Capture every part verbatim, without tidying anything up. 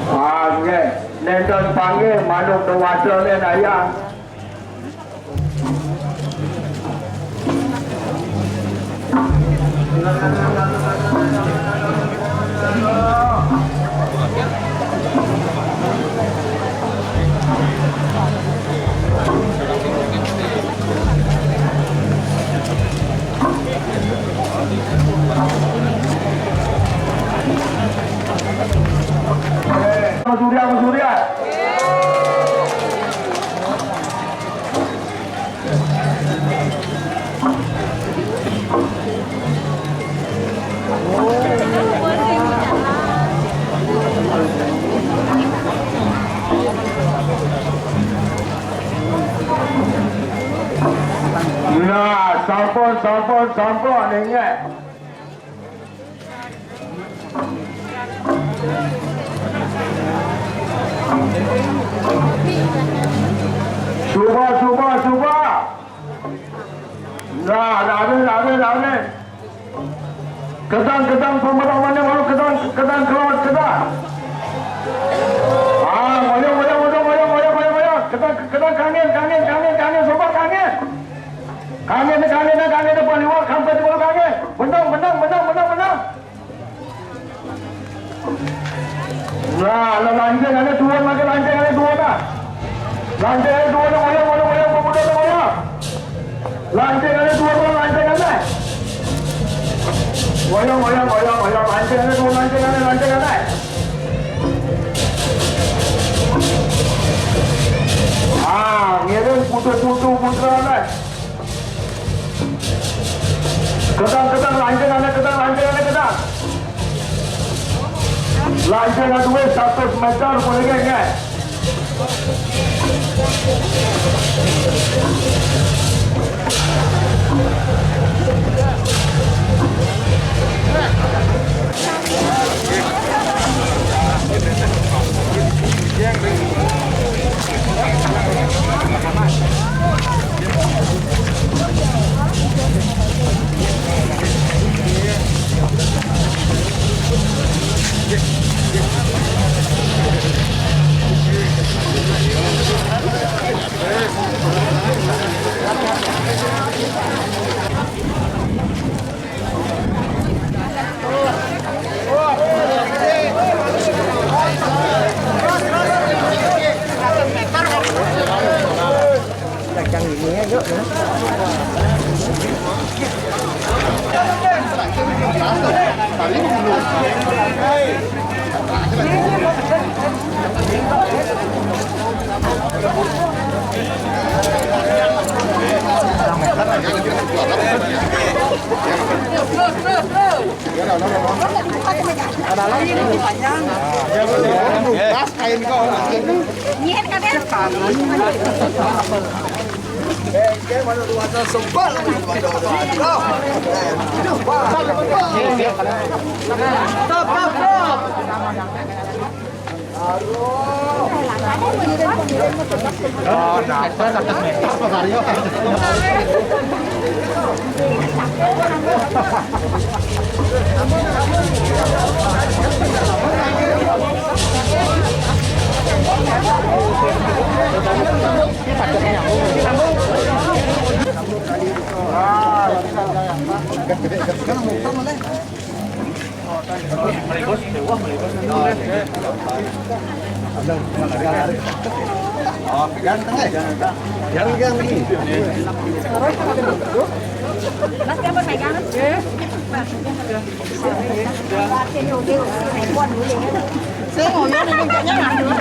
Ah, nggih. Nenten panggih manuk dewasa len ayang. Mas Surya, Mas Surya. Nah, sampun, sampun, sampun, inggih. Cuba, cuba, cuba. Nah, rame, rame, rame. Kedang, kedang, pemerang mana baru kedang, kedang kelawat kedang. Ah, ngoyong, ngoyong, ngoyong, ngoyong, ngoyong, ngoyong, ngoyong. Kedang, kedang kangen, kangen, kangen, kangen, sobat kangen. Kangen, kangen, kangen, depan liwat, sampai di bawah kangen. Benang, benang, benang, benang, benang. Nah, nah, lanceng ada dua, lagi lanceng ada dua dah. Lanceng ada dua dah, ngoyong, ngoyong, ngoyong, pemuda dah, ngoyong. Lanceng ada dua dah, lanceng ada. Ngoyong, ngoyong, ngoyong, ngoyong, lanceng ada dua, lanceng ada, lanceng ada. Ah, ngiring putu-putu putra ada. Kedang, kedang, lanceng ane kedang, lanceng ane kedang. Lanceng ane duwe satus meter boleh geng, ya. Yang ini ya, yuk, ya. Ada lagi nih, panjang. Pas kain kau. Nyian kadang. Eh, kayak mana tuh, ada sebal lagi. Waduh, waduh, waduh. Aduh, wah. Stop, stop, stop. Oh, pegang tengah. Jangan pegang ini. Mas, dia mau pegang? Saya mau yang ini kayaknya nggak dulu.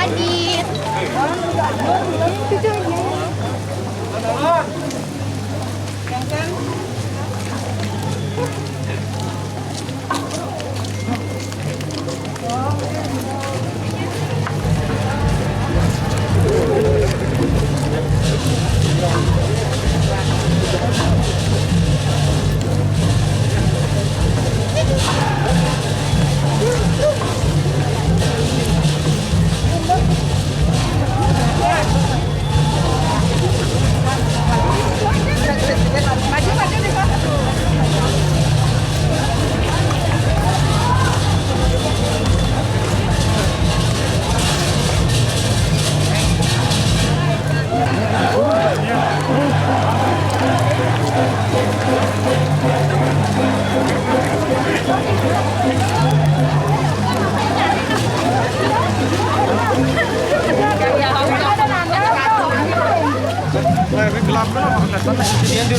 Adit. Yo,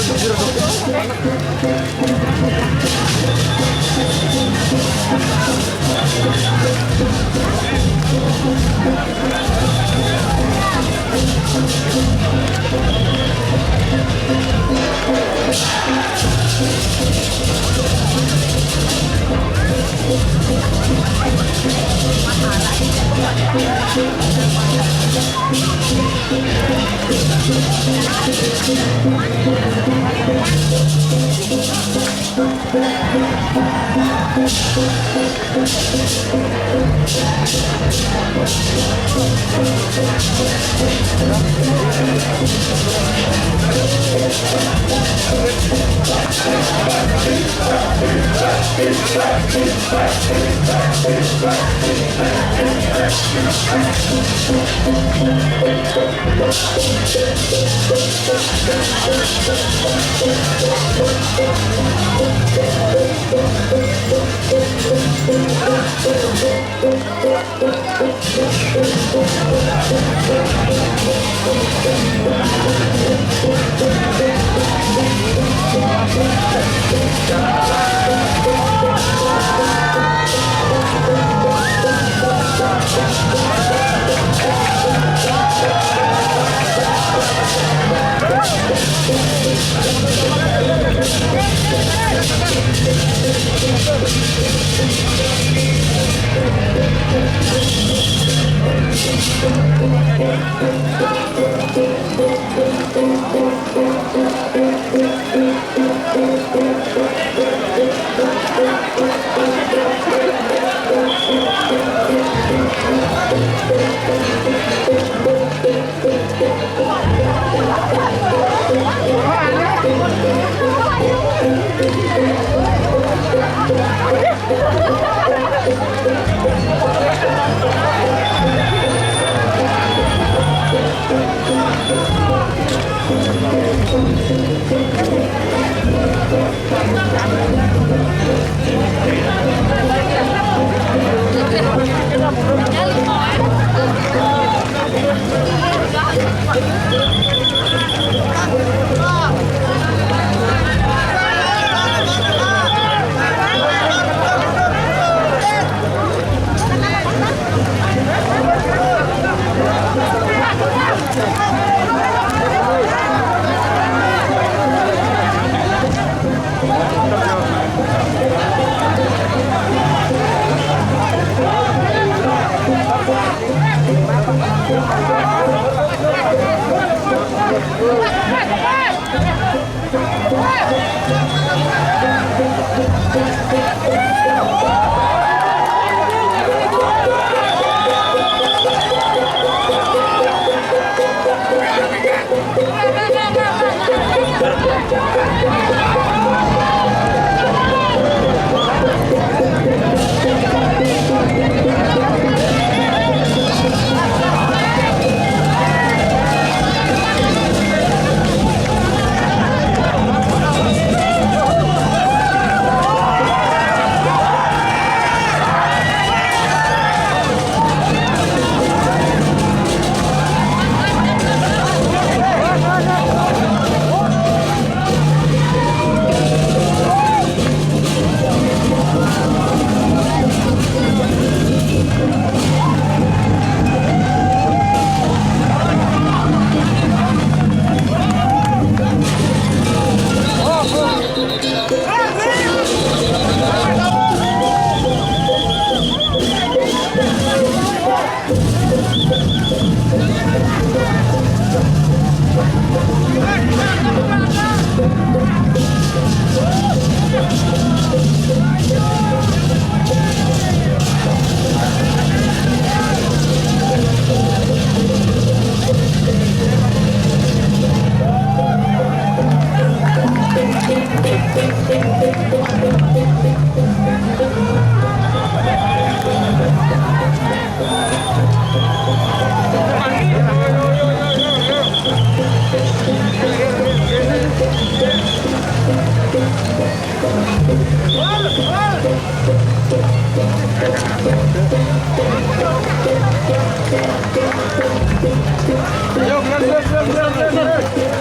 gracias, gracias, gracias.